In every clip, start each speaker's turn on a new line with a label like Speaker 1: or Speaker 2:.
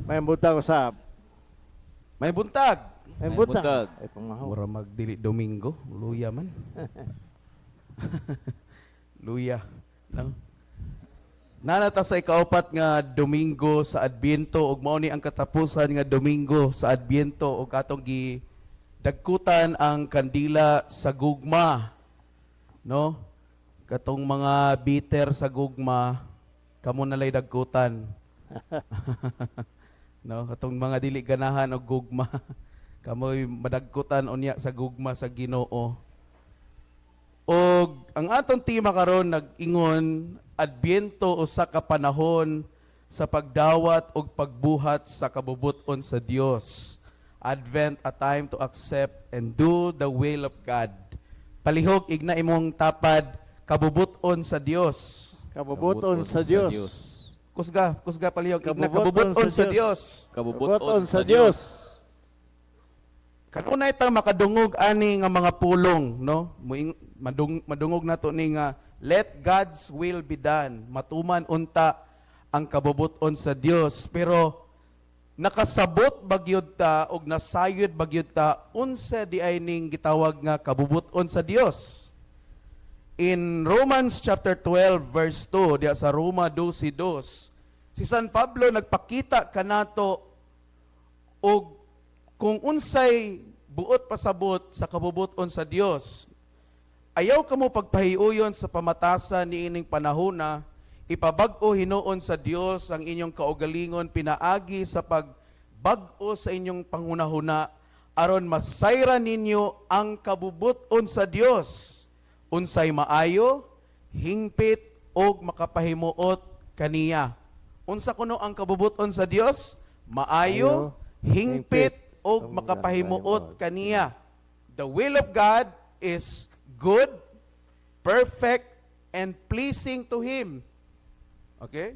Speaker 1: May buntag usab.
Speaker 2: May buntag.
Speaker 1: May
Speaker 3: May
Speaker 1: buntag.
Speaker 3: buntag.
Speaker 1: Ay pangmahaw.
Speaker 2: Mura magdili Domingo, luya man. Luya, no? Nanata sa ikaupat nga Domingo sa Adbyento ug mao ni ang katapusan nga Domingo sa Adbyento ug atong gi dagkutan ang kandila sa gugma. No? Katong mga bitter sa gugma, kamo nalay dagkutan. No, katong mga dili ganahan og gugma, kamoy madagkutan unya sa gugma sa Ginoo. Og ang atong tema karon nag-ingon, Adbyento, usa ka panahon sa pagdawat og pagbuhat sa kabubut-on sa Dios. Advent, a time to accept and do the will of God. Palihog igna imong tapad, "Kabubut-on sa Dios."
Speaker 1: Kabubuton sa Dios.
Speaker 2: Kusga, kusga, palihog igna,
Speaker 1: Kabubuton
Speaker 2: "Kabubuton
Speaker 1: sa
Speaker 2: sa Dios."
Speaker 3: Kabubuton sa Dios.
Speaker 2: Kanunay ta makadungog ani nga mga pulong, no? Madungog nato ni nga "Let God's will be done." Matuman unta ang kabubuton sa Dios. Pero nakasabot bagyod ta og nasayod bagyod ta unsa di ay ning gitawag nga kabubuton sa Dios? In Romans chapter 12 verse 2, diya sa Roma 12:2, si San Pablo nagpakita kanato og kung unsay buot pasabot sa kabubuton sa Dios. "Ayaw kamo pagpahiuyon sa pamatasan niining panahona, ipabag-o hinuon sa Dios ang inyong kaugalingon pinaagi sa pagbag-o sa inyong panghunahuna aron masayran ninyo ang kabubuton sa Dios, unsay maayo, hingpit ug makapahimuot kaniya." Unsa kuno ang kabubuton sa Dios? Maayo, hingpit ug makapahimuot kaniya. The will of God is good, perfect, and pleasing to Him. Okay?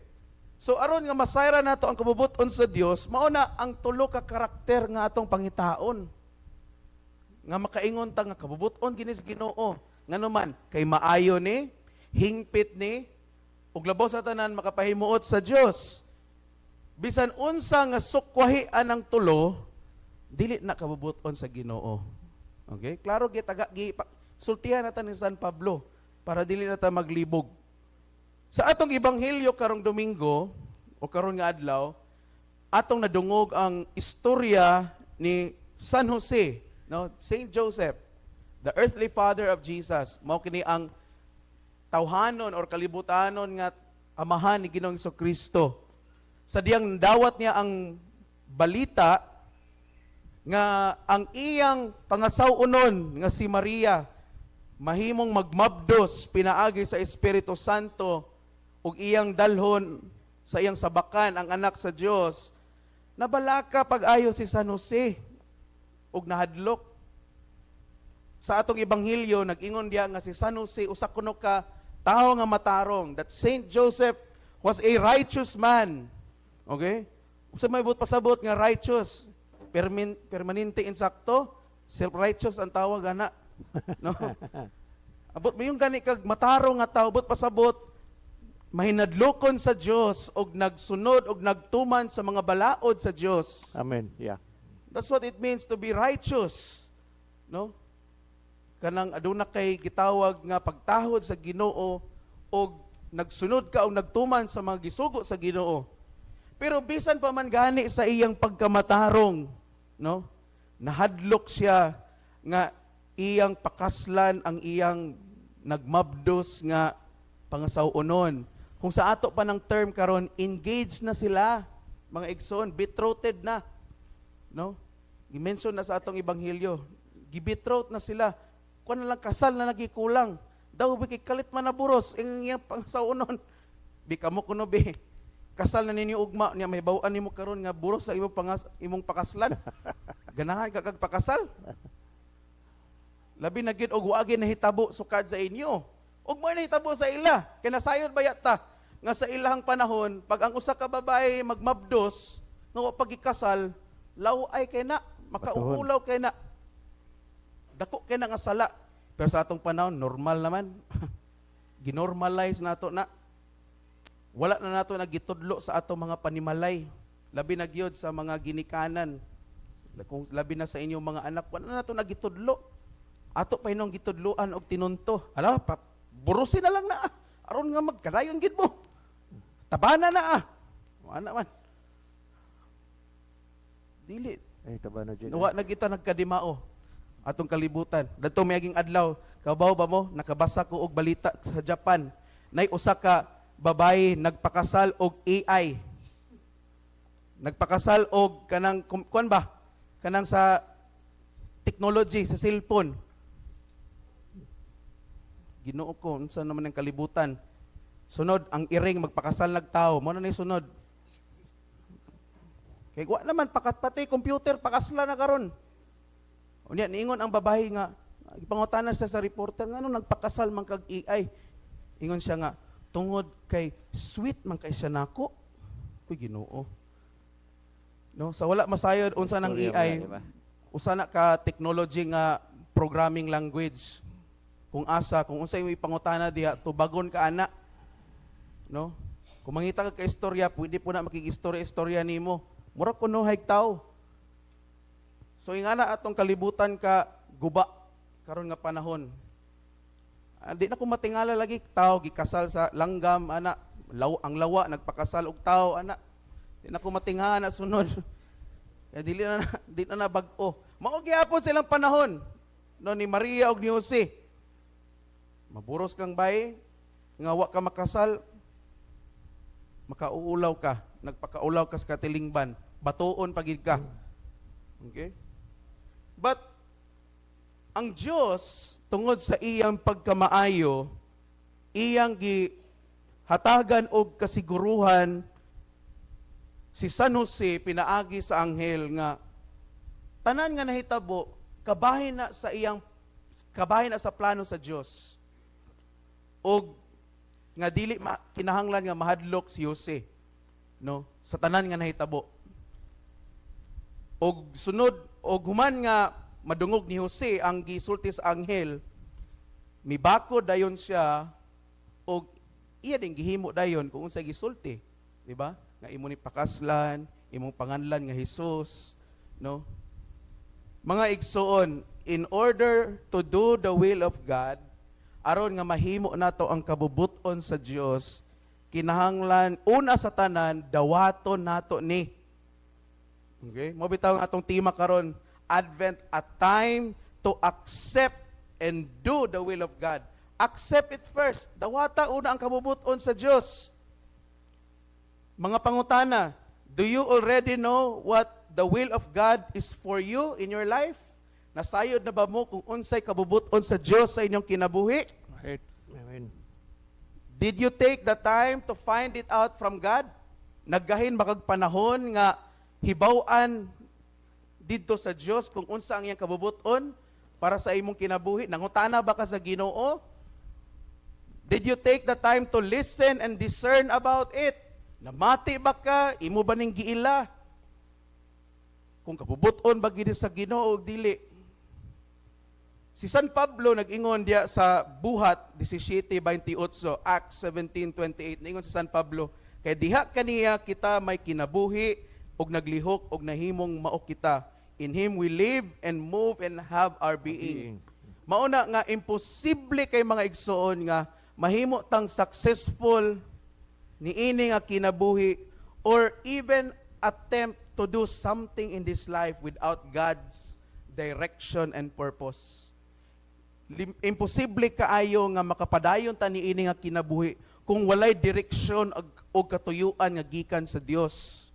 Speaker 2: So aron nga masayran nato ang kabubuton sa Dios, mao na ang tulo ka karakter nga atong pangitaon. Nga makaingon ta nga kabubuton kini sa Ginoo. Ngano man kay maayo ni, hingpit ni, ug labaw sa tanan, makapahimuot sa Dios. Bisan unsa nga sukwahi anang tulo, dili na kabubuton sa Ginoo. Okay? Klaro gitaga gi sultihan nata ni San Pablo para dili na ta maglibog. Sa atong ebanghelyo karong Domingo o karon nga adlaw, atong nadungog ang istorya ni San Jose, no? Saint Joseph, the earthly father of Jesus. Mao kini ang tawhanon or kalibutanon nga amahan ni Ginoong Kristo. Sa diyang dawat niya ang balita nga ang iyang pangasaw-onon nga si Maria mahimong magmabdos pinaagi sa Espiritu Santo ug iyang dalhon sa iyang sabakan ang anak sa Dios, nabalaka pag-ayo si San Jose ug nahadlok. Sa atong ebanghelyo, nag-ingon diya nga si San Jose usa kuno ka tawo nga matarong, that Saint Joseph was a righteous man. Okay, usa may buot pasabot nga righteous? Permanente insakto, self-righteous ang tawag ana, no? Abot mo yung gani kag matarong nga tawo, buot pasabot mahinadlokon sa Dios og nagsunod og nagtuman sa mga balaod sa Dios.
Speaker 1: Amen. Yeah.
Speaker 2: That's what it means to be righteous. No? Kanang aduna kay gitawag nga pagtahod sa Ginoo og nagsunod ka og nagtuman sa mga gisugo sa Ginoo. Pero bisan pa man gani sa iyang pagkamatarong, no? Nahadlok siya nga iyang pakaslan ang iyang nagmabdos nga pangasaw-onon. Kung sa ato pa ng term karon, engaged na sila, mga igsoon, betrothed na. No? Gi-mention na sa atong ebanghelyo, gibetrothed na sila. Kuan na lang, kasal na nagikulang. Daw bi kay kalit man na buros ang iyang pangasaw-onon. Bi kamo kuno bi. Kasal na ninyo ugma niya, may bawaan nimo karon nga buros sa imong pangas imong pakaslan. Ganahan ka kag pakasal? Labi na gid og wa gyud nahitabo sukad sa inyo. Ug mo nahitabo sa ila. Kay nasayod ba ta nga sa ilahang panahon, pag ang usa ka babae magmabdos nga wa pagikasal, law-ay kay na, makauulaw kay na. Dako kay na nga sala. Pero sa atong panahon, normal naman. Ginormalize nato na. Wala na nato nagitudlo sa atong mga panimalay. Labi na gyud sa mga ginikanan. Kung labi na sa inyong mga anak, wala na to nagitudlo. Ato pa inong gitudloan og tinunto. Ala, pa, burusin na lang na ah. Aron nga magkadayon gid mo. Tabana na ah. Wala man. Dili.
Speaker 1: Ay, taba na dyan.
Speaker 2: Wa na kita nagkadimao atong kalibutan. Dadto miaging adlaw, kabaw ba mo, nakabasa ko og balita sa Japan. Nay usa ka babae nagpakasal og AI. Nagpakasal og kanang kuan ba? Kanang sa technology sa cellphone. Ginoo ko, unsa naman ang kalibutan? Sunod ang iring magpakasal nagtao, mo na ni sunod. Kay wa naman pakat pati computer pakasla na karon. Unya niingon ang babae nga gipangutana siya sa reporter, ngano nagpakasal man kag AI? Ingon siya nga, tungod kay sweet man kay siya nako. Kuy, Ginoo. No, sa wala masayod unsa nang
Speaker 3: Istorya
Speaker 2: AI,
Speaker 3: mo na, di ba?
Speaker 2: Usa na ka technology nga programming language. Kung asa, kung unsa imong ipangutana diha, tubagon ka ana. No? Kung mangita ka ka istorya, pwede po na makig-istorya-istorya nimo. Mura kuno hay tao. So ingana atong kalibutan ka guba karon nga panahon. Ah, di na ko matingala lagi tao gikasal sa langgam ana, ang lawa nagpakasal og tao ana. Di na ko matingala na sunod. Kaya dili na na bag-o. Mao gihapon silang panahon no ni Maria og ni Jose. Maburos kang bay nga wa ka makasal, makauulaw ka, nagpakaulaw ka sa katilingban, batuon pagid ka. Okay? But ang Dios, tungod sa iyang pagkamaayo, iyang gihatagan og kasiguruhan si San Jose pinaagi sa anghel nga tanan nga nahitabo kabahin na sa plano sa Dios og nga dili kinahanglan nga mahadlok si Jose, no, sa tanan nga nahitabo. Og sunod og human nga madungog ni Jose ang gisulti sa anghel, mibako dayon siya og iya din gihimo dayon kung unsay gisulti, di ba, nga imo ni pakaslan, imong panganlan nga Jesus, no? Mga igsoon, in order to do the will of God, aron nga mahimo nato ang kabubut-on sa Dios, kinahanglan una sa tanan dawaton nato ni. Okay? Mo bitaw ang atong tema karon, Advent, a time to accept and do the will of God. Accept it first. Dawata una ang kabubut-on sa Dios. Mga pangutana, do you already know what the will of God is for you in your life? Nasayod na ba mo kung unsay kabubut-on sa Dios sa inyong kinabuhi?
Speaker 1: Right. Amen.
Speaker 2: Did you take the time to find it out from God? Naggahin ba kag panahon nga hibaw-an didto sa Dios kung unsa ang iyang kabubut-on para sa imong kinabuhi? Nangutana ba ka sa Ginoo? Did you take the time to listen and discern about it? Namati ba ka? Imo ba ning giila? Kung kabubut-on ba gid sa Ginoo o dili? Si San Pablo nag-ingon diya sa Buhat 17:28, Acts 17:28. Ningon si San Pablo, kay diha kaniya kita may kinabuhi ug naglihok ug nahimong mao kita. In him we live and move and have our being.
Speaker 1: Being.
Speaker 2: Mauna nga imposible kay mga igsoon nga mahimo tang successful niini nga kinabuhi or even attempt to do something in this life without God's direction and purpose. Imposible kaayo nga makapadayon ta niini nga kinabuhi kung walay direksyon og katuyuan nga gikan sa Dios.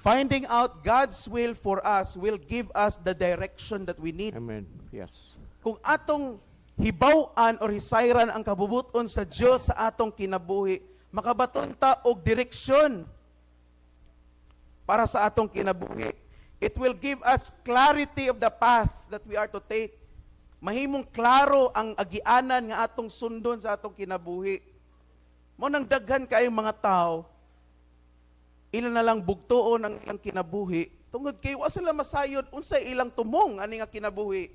Speaker 2: Finding out God's will for us will give us the direction that we need.
Speaker 1: Amen. Yes.
Speaker 2: Kung atong hibaw-an or hisayran ang kabubuton sa Dios sa atong kinabuhi, makabaton ta og direksyon para sa atong kinabuhi. It will give us clarity of the path that we are to take. Mahimong klaro ang agianan nga atong sundon sa atong kinabuhi. Mo nang daghan kayong mga tao, ilan na lang bugtuon ang ilang kinabuhi tungod kay wa sila masayod unsay ilang tumong ani nga kinabuhi.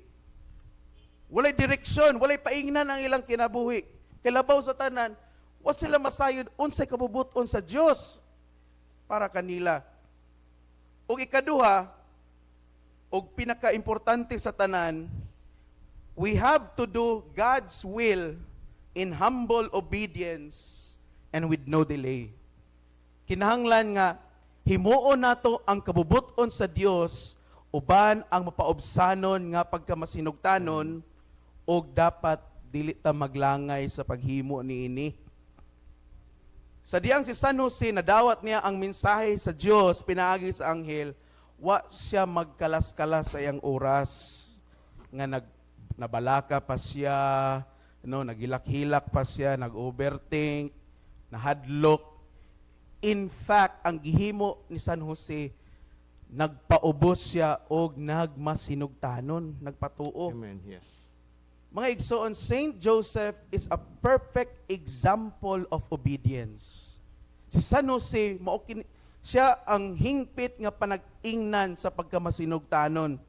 Speaker 2: Walay direksyon, walay paingnan ang ilang kinabuhi. Kay labaw sa tanan, wa sila masayod unsay kabubuton sa Dios para kanila. Ug ikaduha, ug pinakaimportante sa tanan, we have to do God's will in humble obedience and with no delay. Kinahanglan nga himuon nato ang kabubuton sa Dios uban ang mapaobsanon nga pagkamasinugtanon, ug dapat dili ta maglangay sa paghimo niini. Sa diyang si San Jose nadawat niya ang mensahe sa Dios pinaagi sa anghel, wa siya magkalas-kalas sa iyang oras nga nabalaka pa siya, no, nagilak-hilak pa siya, nag-overthink, nahadlok. In fact, ang gihimo ni San Jose, nagpaubos siya og nagmasinugtanon, nagpatuo.
Speaker 1: Amen. Yes.
Speaker 2: Mga igsoon, Saint Joseph is a perfect example of obedience. Si San Jose, mao siya ang hingpit nga panag-ingnan sa pagkamasinugtanon.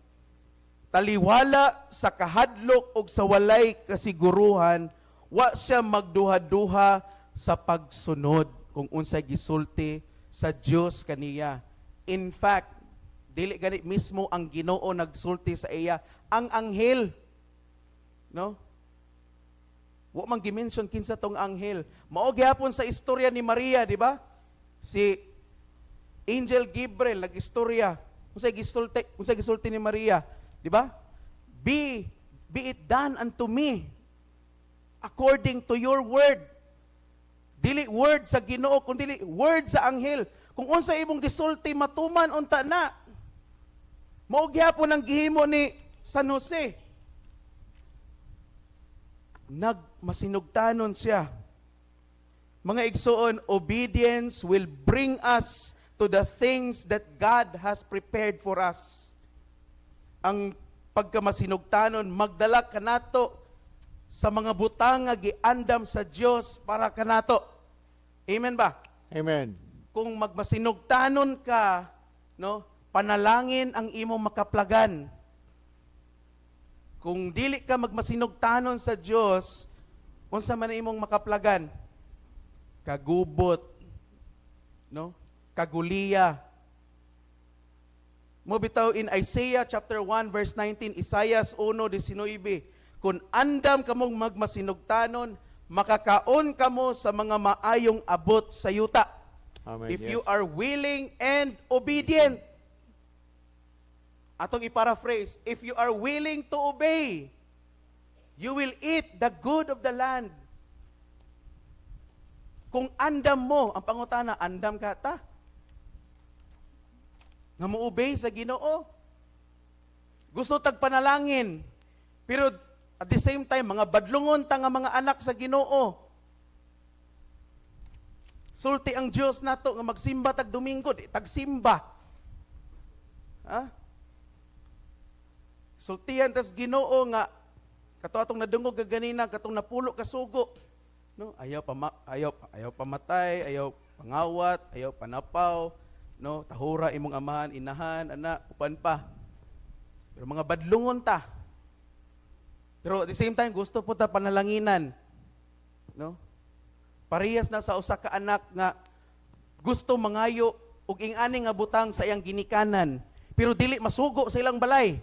Speaker 2: Taliwala sa kahadlok og sa walay kasiguruhan, wa siya magduha-duha sa pagsunod kung unsay gisulti sa Dios kaniya. In fact, dili gani mismo ang Ginoo nagsulti sa iya, ang anghel. No? Wa man gi-mention kinsa tong anghel. Mao gyapon sa istorya ni Maria, di ba? Si Angel Gabriel nag-istorya. Unsay gisulti ni Maria, di ba? Be it done unto me according to your word." Dili word sa Ginoo kun dili word sa anghel. Kung unsa imong gisulti, matuman unta na. Mao gyapon ang gihimo ni San Jose. Nagmasinugtanon siya. Mga igsoon, obedience will bring us to the things that God has prepared for us. Ang pagkamasinugtanon magdala kanato sa mga butang nga giandam sa Dios para kanato. Amen ba?
Speaker 1: Amen.
Speaker 2: Kung magmasinugtanon ka, no, panalangin ang imong makaplagan. Kung dili ka magmasinugtanon sa Dios, unsa man ang imong makaplagan? Kagubot, no? Kaguliya. Mo bitaw in Isaiah chapter 1 verse 19, Isaias 1:19, "Kung andam kamong magmasinugtanon, makakaon kamo sa mga maayong abot sa yuta."
Speaker 1: Amen.
Speaker 2: If you are willing and obedient. Atong i-paraphrase, if you are willing to obey, you will eat the good of the land. Kung andam mo, ang pangutana, andam ka ta nga mo-obey sa Ginoo? Gusto tag panalangin, pero at the same time, mga badlungon ta nga mga anak sa Ginoo. Sulti ang Dios nato nga magsimba tag Domingo, di tagsimba. Ha? Sultihan tas Ginoo nga kato atong nadungog kaganina, katong napulo ka sugo. No, ayaw pamatay, ayaw pangawat, ayaw panapaw, no, tahura imong amahan, inahan, ana, upan pa. Pero mga badlungon ta. Pero at the same time, gusto po ta panalanginan. No? Parehas na sa usa ka anak nga gusto mangayo og ing-ani nga butang sa iyang ginikanan, pero dili masugo sa ilang balay.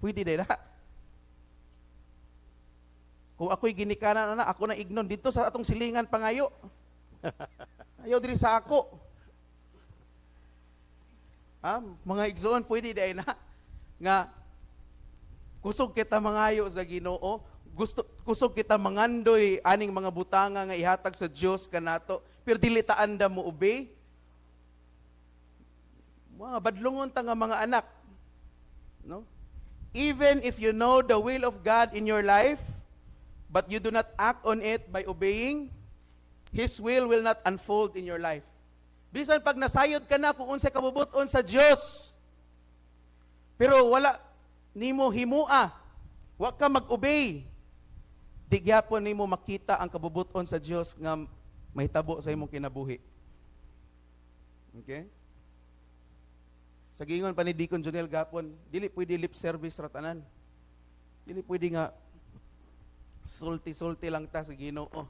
Speaker 2: Pwede diay na. Kung ako'y ginikanan ana, ako na ignon dito sa atong silingan pangayo. Ayaw diri sa ako. Ah, mga igsoon, pwede diay na nga kusog kita mangayo sa Ginoo, gusto kusog kita mangandoy aning mga butanga nga ihatag sa Dios kanato, pero dili ta andam mo obey. Mga badlungon ta nga mga anak. No? Even if you know the will of God in your life, but you do not act on it by obeying, His will not unfold in your life. Bisan pag nasayod ka na kung unsay kabubut-on sa Dios, pero wala nimo himua, wa ka mag-obey, di gyapon nimo makita ang kabubut-on sa Dios nga mahitabo sa imong kinabuhi. Okay? Sa gingon pa ni Deacon Jonel gapon, dili pwede lip service ra tanan. Dili pwede nga sulti-sulti lang ta sa Ginoo.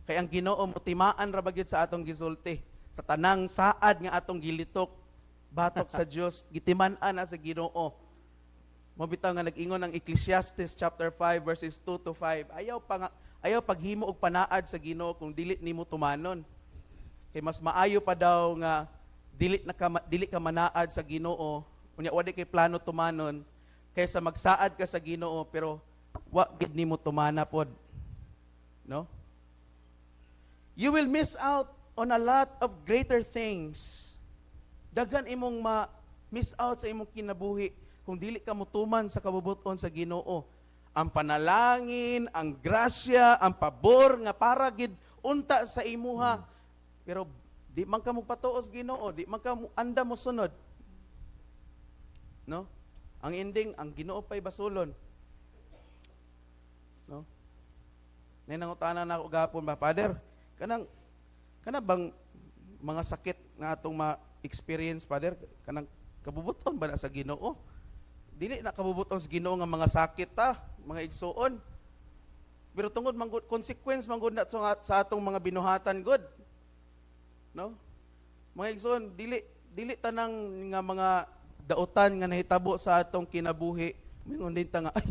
Speaker 2: Kay ang Ginoo motimaan ra ba gyud sa atong gisulti. Sa tanang saad nga atong gilitok batok sa Dios, gitiman-an na sa Ginoo. Mao bitaw nga nag-ingon ang Ecclesiastes chapter 5 verses 2 to 5. Ayaw pa nga, ayaw paghimo og panaad sa Ginoo kung dili nimo tumanon. Kay mas maayo pa daw nga dili ka manaad sa Ginoo unya wa kay plano tumanon kaysa magsaad ka sa Ginoo pero wa gid nimo tumana pod. No? You will miss out on a lot of greater things. Daghan imong ma miss out sa imong kinabuhi kung dili ka motuman sa kabubuton sa Ginoo. Ang panalangin, ang grasya, ang pabor nga para gid unta sa imuha. Pero di man ka mo sa Ginoo, di man ka mo anda mo sunod. No? Ang ending, ang Ginoo pa'y basulon. No? Nay nangutana na ako gahapon ba, "Father, kanang kana bang mga sakit nga atong ma-experience, Father, kanang kabubuton ba na sa Ginoo?" Dili na kabubuton sa Ginoo nga mga sakit ta, mga igsuon. Pero tungod man gud, consequence man gud na sa atong mga binuhatan gud. No? Mga igsuon, dili dili tanang nga mga dautan nga nahitabo sa atong kinabuhi, mingon din ta nga, "Ay,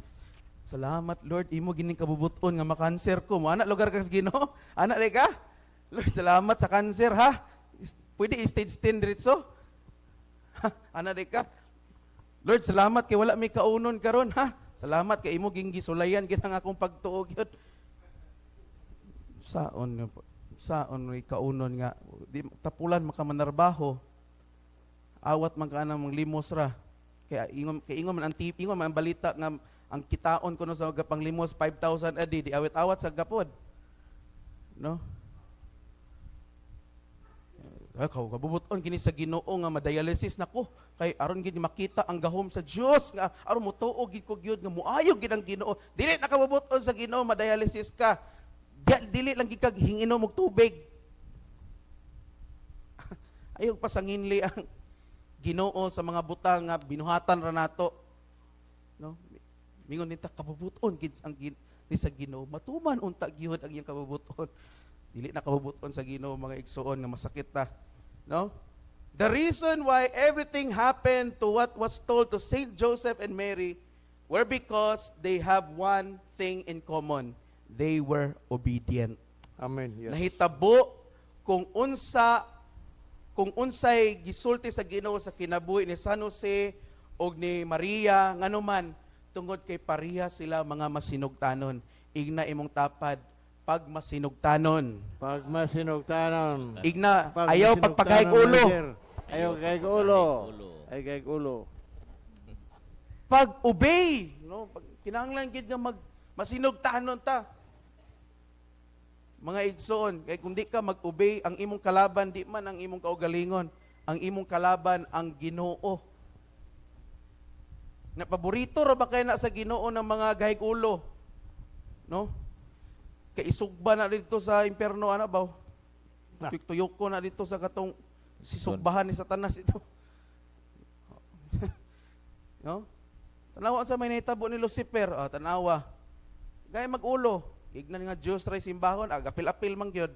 Speaker 2: salamat Lord, imo gining kabubuton nga makanser ko." Mo ana lugar ka sa Ginoo? Ana di ka? "Lord, salamat sa cancer ha. Pwede stage 10 diretso." Ana di ka? "Lord, salamat kay wala may kaunon karon ha. Salamat kay imo ging gisulayan ginang akong pagtuo gyud." Saon nga saon may kaunon nga di tapulan makamanarbaho. Awat man ka nang limos ra. Kaya ingon kay ingon man ang tip, ingon man ang balita nga ang kitaon kuno sa panlimos 5,000 a day, di awit-awat sa gapod. No? Ay, kabubuton kini sa Ginoo nga madialysis nako kay aron gid makita ang gahom sa Dios nga aron motuo gid ko gyud nga muayo gid ang Ginoo. Dili na kabubuton sa Ginoo madialysis ka. Dili lang gid kag hinginom og tubig. Ayaw pasanginli ang Ginoo sa mga butang nga binuhatan ra nato. No? Mingon nita kabubuton gid ang ni sa Ginoo. Matuman unta gyud ang iyang kabubuton. Dili na kabubuton sa Ginoo, mga igsuon, nga masakit ta. No? The reason why everything happened to what was told to Saint Joseph and Mary were because they have one thing in common. They were obedient.
Speaker 1: Amen. Yes.
Speaker 2: Nahitabo kung unsay gisulti sa Ginoo sa kinabuhi ni San Jose og ni Maria, nganuman tungod kay pareha sila mga masinugtanon. Igna imong tapad, "Pag masinugtanon."
Speaker 1: Pag masinugtanon.
Speaker 2: Igna,
Speaker 1: Pag
Speaker 2: "Ayaw
Speaker 1: masinugtanon,
Speaker 2: pagpagahig ulo."
Speaker 1: manager. Ayaw kay ulo.
Speaker 3: Ulo.
Speaker 1: Ay kay ulo.
Speaker 2: Pag-obey, no? Pag, kinahanglan gid nga mag masinugtanon ta. Mga igsoon, kay kung di ka mag-obey, ang imong kalaban di man ang imong kaugalingon, ang imong kalaban ang Ginoo. Na paborito ra ba kay na sa Ginoo ng mga gahig ulo? No? Kay isugba na dito sa impierno ana ba?
Speaker 1: Ah.
Speaker 2: Tuyok ko na dito sa katong sisugbahan ni Satanas ito. No? Tanawa sa may nahitabo ni Lucifer, ah, tanawa. Gaya magulo, ignan nga Dios ray simbahon, agapil-apil man gyud.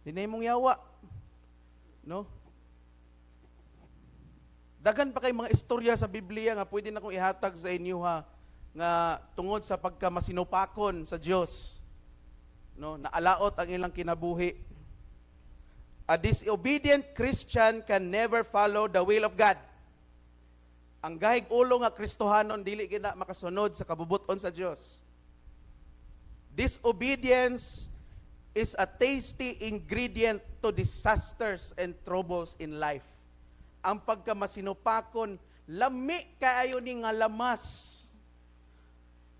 Speaker 2: Di na imong yawa. No? Daghan pa kay mga istorya sa Biblia nga pwede na kong ihatag sa inyo ha, nga tungod sa pagka masinupakon sa Dios, no, naalaot ang ilang kinabuhi. A disobedient Christian can never follow the will of God. Ang gahig ulo nga Kristohanon dili gina makasunod sa kabubuton sa Dios. Disobedience is a tasty ingredient to disasters and troubles in life. Ang pagkamasinupakon, lami kaayo ni nga lamas.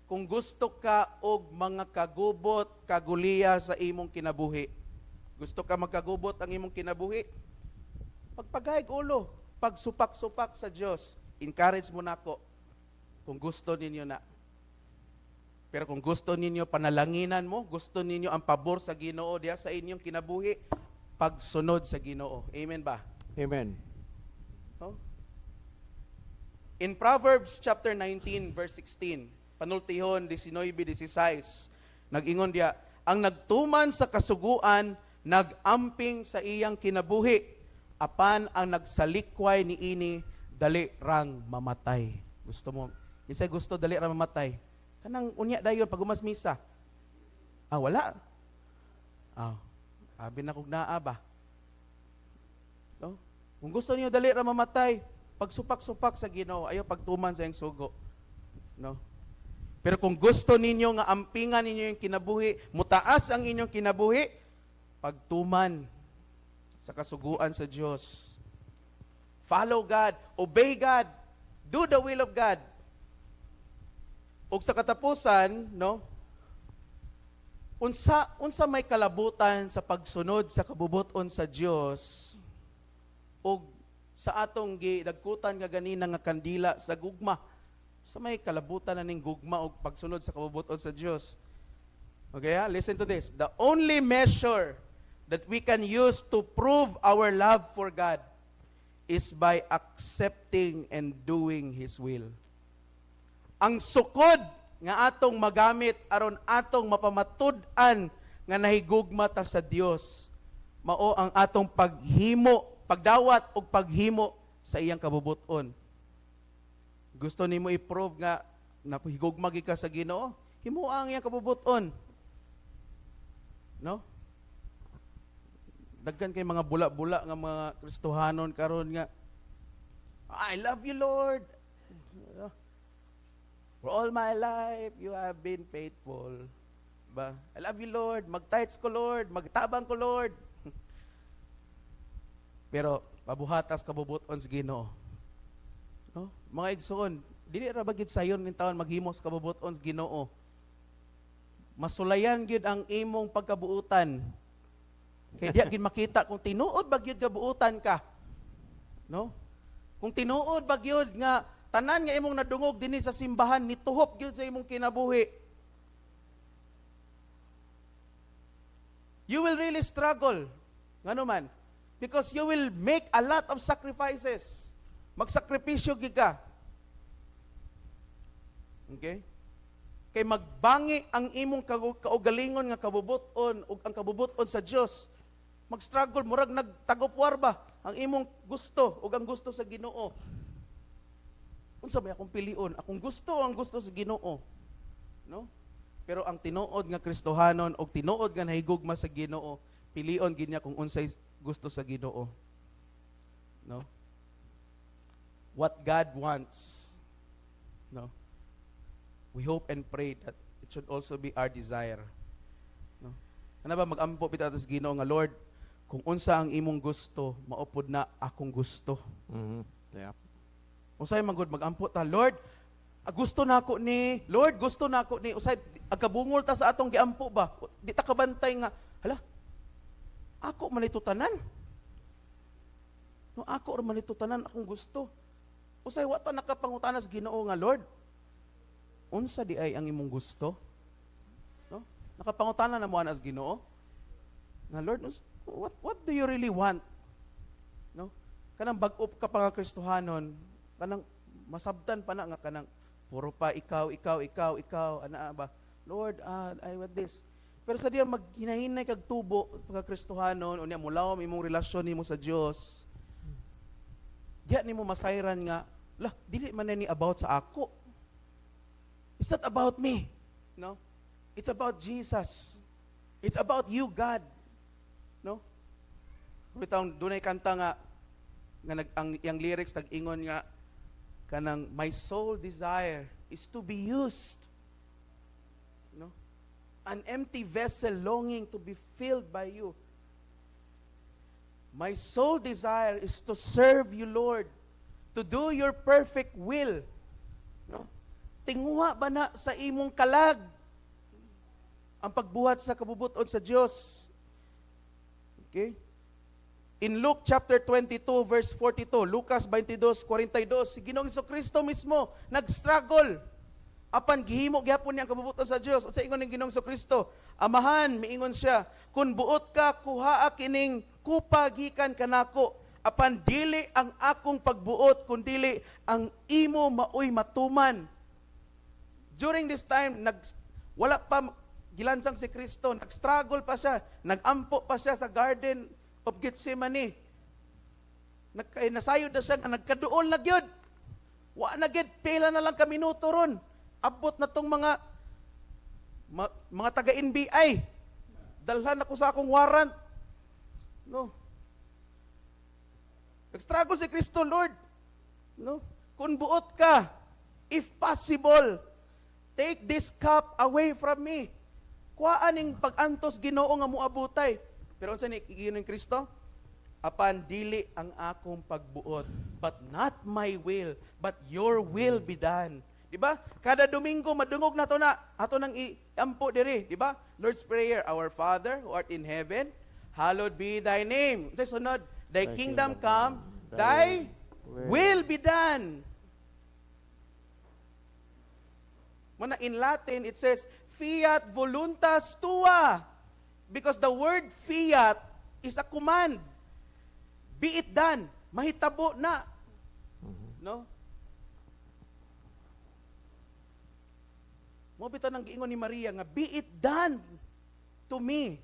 Speaker 2: Kung gusto ka og mga kagubot, kaguliya sa imong kinabuhi. Gusto ka magkagubot ang imong kinabuhi? Pagpagahig ulo, pagsupak-supak sa Dios, encourage mo nako kung gusto ninyo na. Pero kung gusto ninyo panalanginan mo, gusto ninyo ang pabor sa Ginoo diha sa inyong kinabuhi, pagsunod sa Ginoo. Amen ba?
Speaker 1: Amen.
Speaker 2: No? In Proverbs chapter 19 verse 16, panultihon 19:16, nag-ingon diya, "Ang nagtuman sa kasuguan Nagamping sa iyang kinabuhi, apan ang nagsalikway niini dali rang mamatay. Gusto mo? Kinsay gusto dali ra mamatay? Kanang unya dayon pag human misa. Ah, wala. Ah, abi na kog naa ba? No? Kung gusto niyo dali ra mamatay, pagsupak-supak sa Ginoo, ayaw pagtuman sa iyang sugo. No? Pero kung gusto ninyo nga ampingan ninyo yung kinabuhi, mutaas ang inyong kinabuhi, pagtuman sa kasuguan sa Dios. Follow God, obey God, do the will of God. Ug sa katapusan, no? Unsa may kalabutan sa pagsunod sa kabubuton sa Dios ug sa atong gidagkutan nga ganina nga kandila sa gugma? Sa may kalabutan na ning gugma ug pagsunod sa kabubuton sa Dios? Okay, ha? Listen to this. The only measure that we can use to prove our love for God is by accepting and doing His will. Ang sukod nga atong magamit aron atong mapamatud-an nga nahigugma ta sa Dios, mao ang atong paghimo, pagdawat og paghimo sa iyang kabubuton. Gusto nimo i-prove nga nahigugma gid ka sa Ginoo, himoa ang iyang kabubuton. No? Daghan kay mga bula-bula nga mga Kristohanon karon nga, "I love you, Lord. For all my life, you have been faithful." Ba? "I love you, Lord. Mag-tithes ko, Lord. Magtabang ko, Lord." Pero pabuhatas kabubuton sa Ginoo. No? Mga igsoon, dili ra ba gid sayon ning taon maghimo sa kabubuton sa Ginoo? Masulayan gyud ang imong pagkabuutan. Kay diya gid makita kung tinuod ba gyud kabuutan ka. No? Kung tinuod ba gyud nga tanan nga imong nadungog dinhi sa simbahan nituhop gyud sa imong kinabuhi. You will really struggle. Ngano man? Because you will make a lot of sacrifices. Magsakripisyo gyud ka. Okay? Kay magbangi ang imong kaugalingon nga kabubut-on ug ang kabubut-on sa Dios. Mag-struggle, murag nagtag-of-war ba ang imong gusto ug ang gusto sa Ginoo. Unsa may akong pilion? Akong gusto ang gusto sa Ginoo. No? Pero ang tinuod nga Kristohanon og tinuod nga nahigugma sa Ginoo, pilion gid niya kung unsay gusto sa Ginoo. No? What God wants. No? We hope and pray that it should also be our desire. No? Ano ba mag-ampo pita sa Ginoo nga, "Lord, kung unsa ang imong gusto, mao pod na akong gusto." Usay man gud mag-ampo ta, "Lord, gusto na ako ni, Lord, gusto na ako ni." Usay agkabungol ta sa atong giampo ba? Di ta kabantay nga, hala, ako man ito tanan. No, ako ra man ito tanan akong gusto. Usay wa ta nakapangutana sa Ginoo nga, "Lord, unsa di ay ang imong gusto?" No? Nakapangutana na mo ana sa Ginoo? Nga, "Lord, what do you really want?" No? Kanang bag-o ka pa nga Kristohanon, kanang masabtan pa na nga kanang puro pa ikaw, ikaw, ikaw, ikaw, ana ba? "Lord, I want this." Pero sa diya maghinahinay kag tubo pagka Kristohanon, unya mulawom imong relasyon nimo sa Dios. Diya nimo masayran nga, lah, dili man na ni about sa ako. It's not about me. No? It's about Jesus. It's about you, God. No? Bitawng dunay kanta nga nag ang iyang lyrics nag-ingon nga kanang "My soul desire is to be used." No? "An empty vessel longing to be filled by you. My soul desire is to serve you, Lord, to do your perfect will." No? Tinguha ba na sa imong kalag ang pagbuhat sa kabubuton sa Dios? Okay? In Luke chapter 22 verse 42, Lucas 22:42, si Ginoong Kristo mismo nag-struggle. Apan gihimo gyapon niya ang kabubuton sa Dios. Unsa ingon ning Ginoong Kristo? "Amahan," miingon siya, "kun buot ka, kuhaa kining kupa gikan kanako. Apan dili ang akong pagbuot kundili ang imo maoy matuman." During this time, wala pa gilansang si Kristo, nag-struggle pa siya, nagampo pa siya sa Garden of Gethsemane. Nasayod na siya nga nagkaduol na gyud. Wa na gyud, pila na lang ka minuto ron. Abot na tong mga taga NBI. Dalhan ako sa akong warrant. No. Nag-struggle si Kristo, "Lord. No? Kung buot ka, if possible, take this cup away from me. Kuhaan ning pag-antos, Ginoo, nga moabutay." Pero unsa ni giingon ni Kristo? "Apan dili ang akong pagbuot, but not my will, but your will be done." Di ba? Kada Domingo madungog nato na ato nang iampo diri, di ba? Lord's Prayer, "Our Father who art in heaven, hallowed be thy name." Unsay sunod? "Thy kingdom come, thy will be done." Muna in Latin, it says, "Fiat voluntas tua." Because the word "fiat" is a command. Be it done. Mahitabo na. No? Mao bitaw nang giingon ni Maria nga "Be it done to me."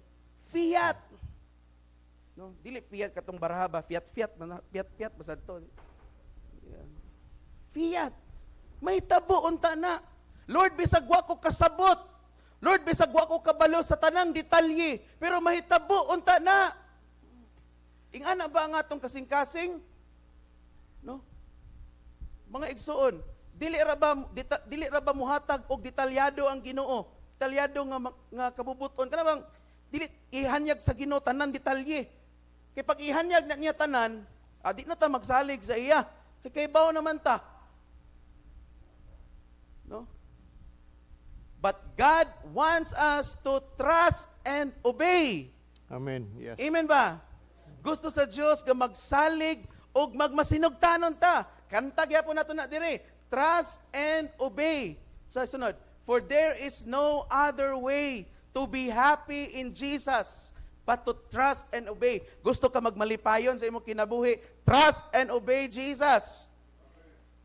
Speaker 2: Fiat. No, dili fiat katong barhaba, fiat fiat man, fiat fiat basta to. Yeah. Fiat. Mahitabo unta na. Lord, bisag wa ko kasabot. Lord, bisag wa ko kabalo sa tanang detalye, pero mahitabo unta na. Ingana ba ang atong kasing-kasing? No? Mga igsuon, dili ra ba muhatag og detalyado ang Ginoo? Detalyado nga kabubuton kana bang dili ihanyag sa Ginoo tanan detalye. Kay pag ihanyag na niya tanan, di na ta magsalig sa iya. Kay kaybaw naman ta. No? But God wants us to trust and obey.
Speaker 1: Amen. Yes.
Speaker 2: Amen ba? Gusto sa Dios nga magsalig og magmasinugtanon ta. Kanta gyapon nato na dire. Trust and obey. Sa sunod, for there is no other way to be happy in Jesus but to trust and obey. Gusto ka magmalipayon sa imong kinabuhi? Trust and obey Jesus.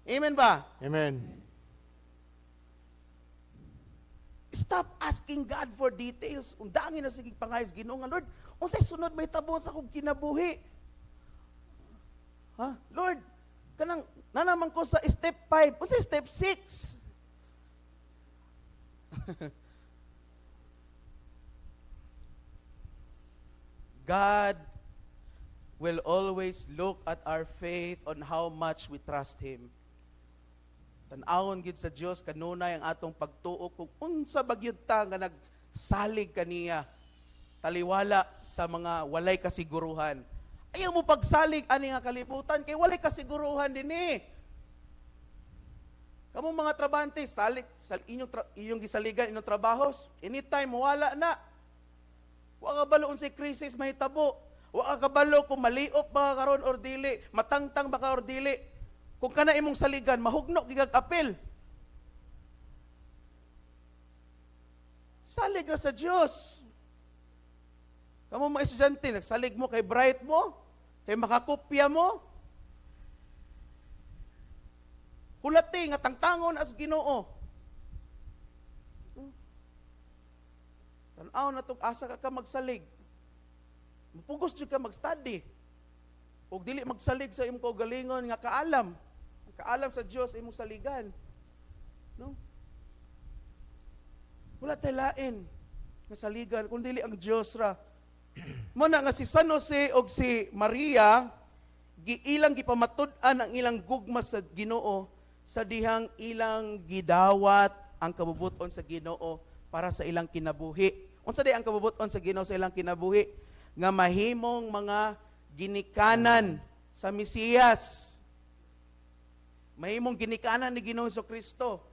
Speaker 2: Amen ba?
Speaker 1: Amen.
Speaker 2: Stop asking God for details. Undangin na sige pangayos Ginoo nga, "Lord, unsay sunod mahitabo sa akong kinabuhi? Ha? Lord, kanang nanaman ko sa step 5, unsay step 6?" God will always look at our faith on how much we trust Him. Tan-awon gid sa Dios kanunay ang atong pagtuo kung unsa ba gyud ta nga nagsalig kaniya taliwala sa mga walay kasiguruhan. Ayaw mo pagsalig ani nga kalibutan kay walay kasiguruhan dinhi. Kamo mga trabahante, salig sa inyong gisaligan inyong trabaho, anytime wala na. Wa ka balo unsay crisis mahitabo. Wa ka kabalo kung maliop ba ka karon or dili, matangtang ba ka or dili. Kung kana imong saligan, mahugno gigag apil. Salig ra sa Dios. Kamo mga estudyante, nagsalig mo kay bright mo, kay makakopya mo. Hulati nga tangtangon as Ginoo. Tan-aw na tong asa ka ka magsalig. Mapugos jud ka mag-study. Ug dili magsalig sa imong kaugalingon nga kaalam. Ang kaalam sa Dios imong saligan. No? Wala tay lain nga saligan kun dili ang Dios ra. Mo na nga si San Jose og si Maria giilang gipamatud-an ang ilang gugma sa Ginoo sa dihang ilang gidawat ang kabubut-on sa Ginoo para sa ilang kinabuhi. Unsa di ang kabubut-on sa Ginoo sa ilang kinabuhi? Nga mahimong mga ginikanan sa Mesiyas. Mahimong ginikanan ni Ginoong Kristo.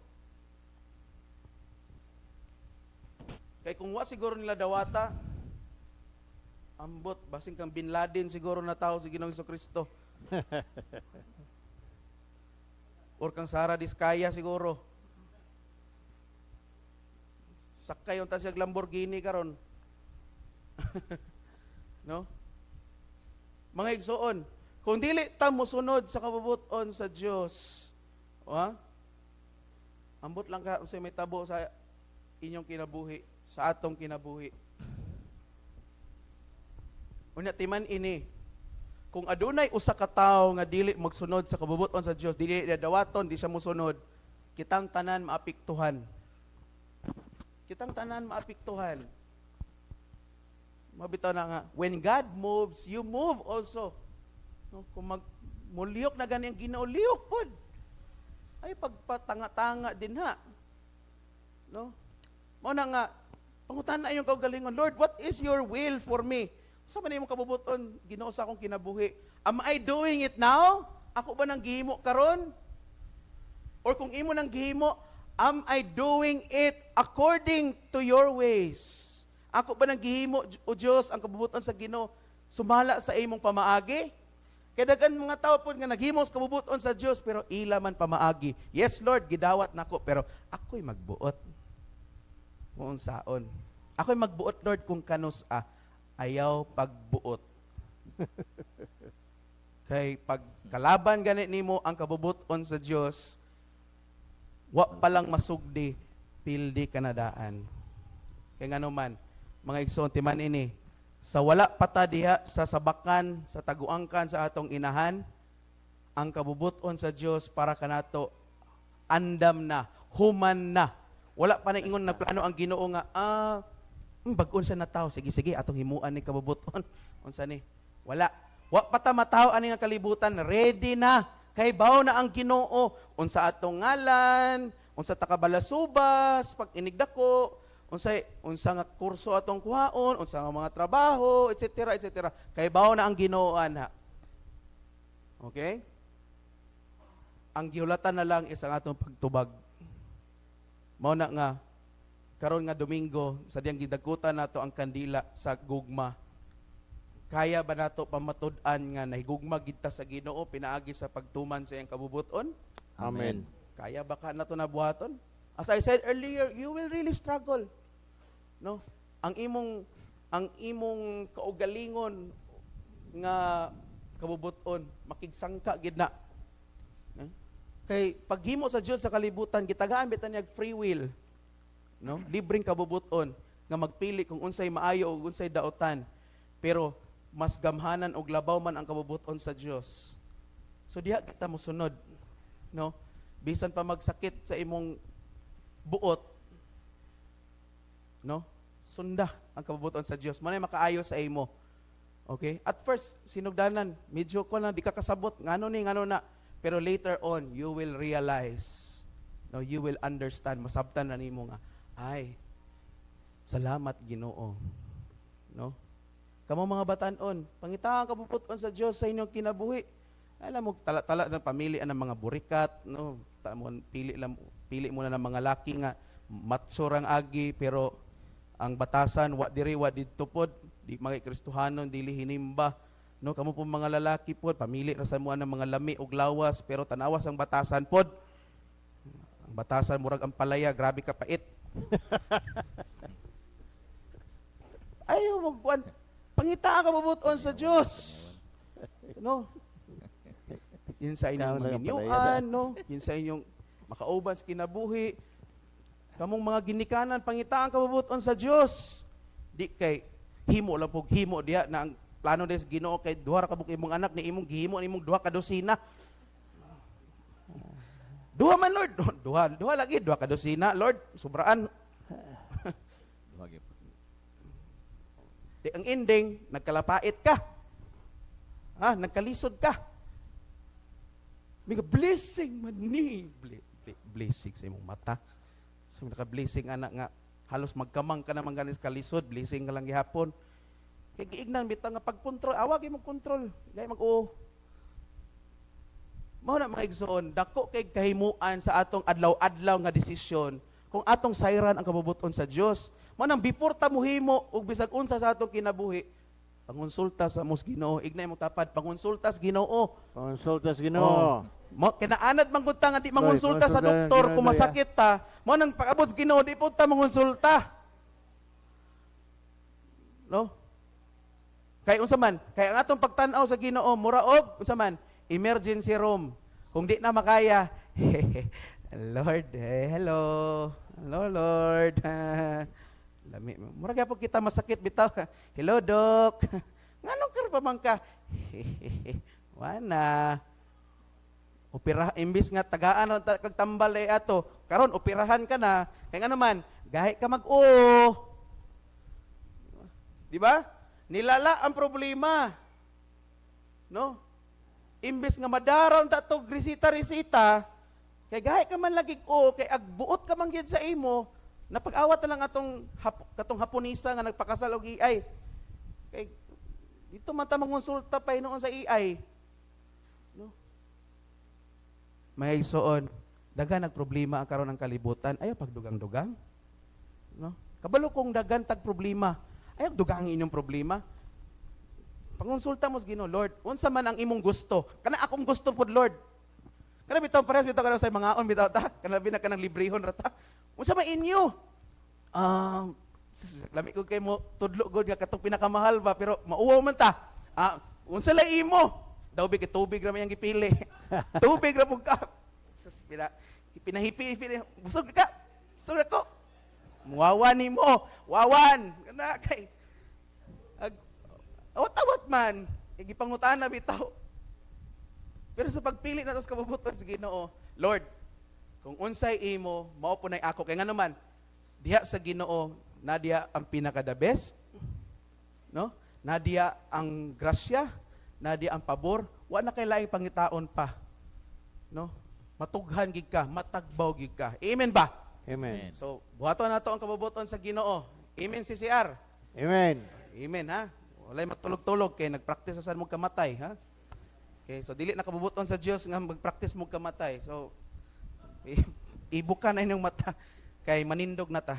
Speaker 2: Kay kung wa siguro nila dawata, ambot, basing kang Bin Laden siguro na tao si Ginoong Kristo. Or kang Sara Diskaya siguro. Sakay unta siya Lamborghini karon. No? Mga igsoon, kung dili ta mosunod sa kabubut-on sa Dios, ha? Ambot lang ka unsay may tabo sa inyong kinabuhi. sa atong kinabuhi. Unya, timan ini, kung adunay usa ka tawo nga dili magsunod sa kabubut-on sa Dios, dili niya dawaton, di siya mosunod, kitang tanan maapektuhan. Kitang tanan maapektuhan. Mabitaw na nga, when God moves, you move also. No, kung mag muliyok na gani ang Ginoo, liyok pod. Ay pagpatanga-tanga din ha. No? Mao na nga pangutana inyong kaugalingon, "Lord, what is your will for me? Unsa man imong kabubuton, Ginoo, sa akong kinabuhi? Am I doing it now? Ako ba nang gihimo karon? Or kung imo nang gihimo, am I doing it according to your ways? Ako ba nang gihimo, o Dios, ang kabubuton sa Ginoo sumala sa imong pamaagi?" Kay daghan mga tao pod nga naghimo sa kabubuton sa Dios pero ila man pamaagi. "Yes Lord, gidawat nako, pero ako'y magbuot kung unsaon. Ako'y magbuot, Lord, kung kanus a." Ayaw pagbuot. Kay pag kalaban gani nimo ang kabubuton sa Dios, wa pa lang masugdi, pildi ka na daan. Kay ngano man, mga igsoon, timan ini, sa wala pa ta diha sa sabakan, sa taguangkan sa atong inahan, ang kabubuton sa Dios para kanato andam na, human na. Wala pa na ingon nagplano ang Ginoo nga bag-on siya na tao. Sige, sige, atong himuan ni kabubuton. Unsa ni? Wala. Wa pa ta matawo ani nga kalibutan, ready na. Kay baw na ang Ginoo unsa atong ngalan, unsa ta kabalasubas, pag inigdako, unsa unsa nga kurso atong kuhaon, unsa nga mga trabaho, etc. etc. Kay baw na ang Ginoo anha. Okay? Ang gihulatan na lang is ang atong pagtubag. Mao na nga karon nga Domingo, sa diyang gidagkutan nato ang kandila sa gugma, kaya ba nato pamatud-an nga nahigugma gid ta sa Ginoo pinaagi sa pagtuman sa iyang kabubuton?
Speaker 1: Amen.
Speaker 2: Kaya ba ka nato nabuhaton? As I said earlier, you will really struggle. No? Ang imong kaugalingon nga kabubuton makigsangka gid na. Eh? Kay paghimo sa Dios sa kalibutan, gitagaan bitan niya free will. No? Libreng kabubuton nga magpili kung unsay maayo o unsay daotan. Pero mas gamhanan og labaw man ang kabubuton sa Dios. So diha kita mosunod, no? Bisan pa magsakit sa imong buot, no? Sunda ang kabubuton sa Dios. Mao makaayo sa imo. Okay? At first, sinugdanan, medyo ko na di ka kasabot, ngano ni, ngano na. Pero later on, you will realize, no, you will understand, masabtan na nimo nga, "Ay, salamat Ginoo." No? Kamo mga batanon, pangita ang kabubuton sa Dios sa inyong kinabuhi. Alam mo, tala-tala ng pamilya ng mga burikat, no? Tamo, pili lang, pili mo na ng mga laki nga macho rang agi pero ang batasan wa diri wa didto pod, di mga Kristohanon, dili hinimba, no? Kamo po mga lalaki pod, pamili ra sa mo ng mga lami og lawas pero tanawas ang batasan pod, ang batasan murag ang palaya, grabe ka pait. Ayaw mo kuan, pangita ang kabubuton sa Dios, no? Yun sa inyong
Speaker 1: Ikaw lang ang
Speaker 2: maginyuan, no? Yun sa inyong makauban sa kinabuhi. Kamong mga ginikanan, pangita ang kabubuton sa Dios. Di kay himo lang pug himo diha na ang plano des Ginoo kay duha ra ka buok imong anak ni imong gihimo ni imong 2 ka dosina. "Duha man, Lord." "Duha, duha lagi, 2 ka dosina, Lord, sobraan."
Speaker 3: Duha gyud.
Speaker 2: Di ang ending, nagkalapait ka. Ha, nagkalisod ka. May blessing man ni. Blessing sa imong mata. Sa so, naka-blessing anak nga halos magkamang ka naman ganis kalisod, blessing ka lang gihapon. Kay giignan bitaw nga pagkontrol, awag imong control. Gay mag-oo. Mao na, mga igsoon, dako kay kahimuan sa atong adlaw-adlaw nga desisyon kung atong sayran ang kabubuton sa Dios. Mao nang before ta mohimo og bisag unsa sa atong kinabuhi, pangonsulta sa mos Ginoo. Ignay mo tapad, pangonsulta sa Ginoo.
Speaker 1: Konsulta sa Ginoo.
Speaker 2: Oh. Mo kinaanad man gud ta nga di mangonsulta sa
Speaker 1: konsulta ng
Speaker 2: doktor
Speaker 1: Ginoo,
Speaker 2: kung masakit ta. Mao nang pag-abot sa Ginoo, di pud ta mangonsulta. No? Kay unsa man? Kay ang atong pagtan-aw sa Ginoo mura og unsa man? Emergency room. Kung di na makaya, "Lord, eh, hello. Hello, Lord. Lami. Mura gyapon kita masakit bitaw. "Hello, Doc. Nganong karon pa man ka?" Wana. Opera, imbis nga tagaan ra ta kag tambal eh ato, karon operahan ka na. Kay ngano man, gahi ka mag-o. Di ba? Nilala ang problema. No? Imbes nga madaraw ta tog resita-resita, kay gahi ka man lagi o, kay agbuot ka man gyud sa imo, napag-awat na lang atong katong Haponisa nga nagpakasal og AI. Kay dito man ta mangonsulta pa hinuon sa AI. No? Mga igsoon, daghan nagproblema ang karon ang kalibutan, ayaw pagdugang-dugang. No? Kabalo kong daghan tag problema, ayaw dugang inyong problema. Pangonsulta mo sa Ginoo, "Lord, unsa man ang imong gusto? Kana akong gusto pod, Lord." Kana bitaw parehas bitaw kana sa mangaon bitaw ta. Kana labi na kanang librehon ra ta. "Unsa man inyo?" Lami ko kay mo tudlo gud nga katong pinakamahal ba, pero mauwaw man ta. "Ah, unsa lay imo?" Daw bi kay tubig ra may ang gipili. Tubig ra pud ka. Sus, pinahipi, "Busog ka. Busog ako." Muwawan nimo. Wawan. Kana kay awat-awat man, igipangutan na bitaw. Pero sa pagpili na sa kabubuton sa Ginoo, "Lord, kung unsay imo, mao po nay ako." Kay ngano man, diha sa Ginoo, na diha ang pinaka the best, no? Na diha ang grasya, na diha ang pabor, wa na kay laing pangitaon pa. No? Matughan gid ka, matagbaw gid ka. Amen ba?
Speaker 1: Amen.
Speaker 2: So, buhaton nato ang kabubuton sa Ginoo. Amen, CCR.
Speaker 1: Amen.
Speaker 2: Amen, ha? Walay matulog-tulog kay nagpractice sa mo kamatay, ha? Okay, so dili na kabubuton sa Dios nga magpractice mo kamatay. So ibuka na inyong mata kay manindog na ta.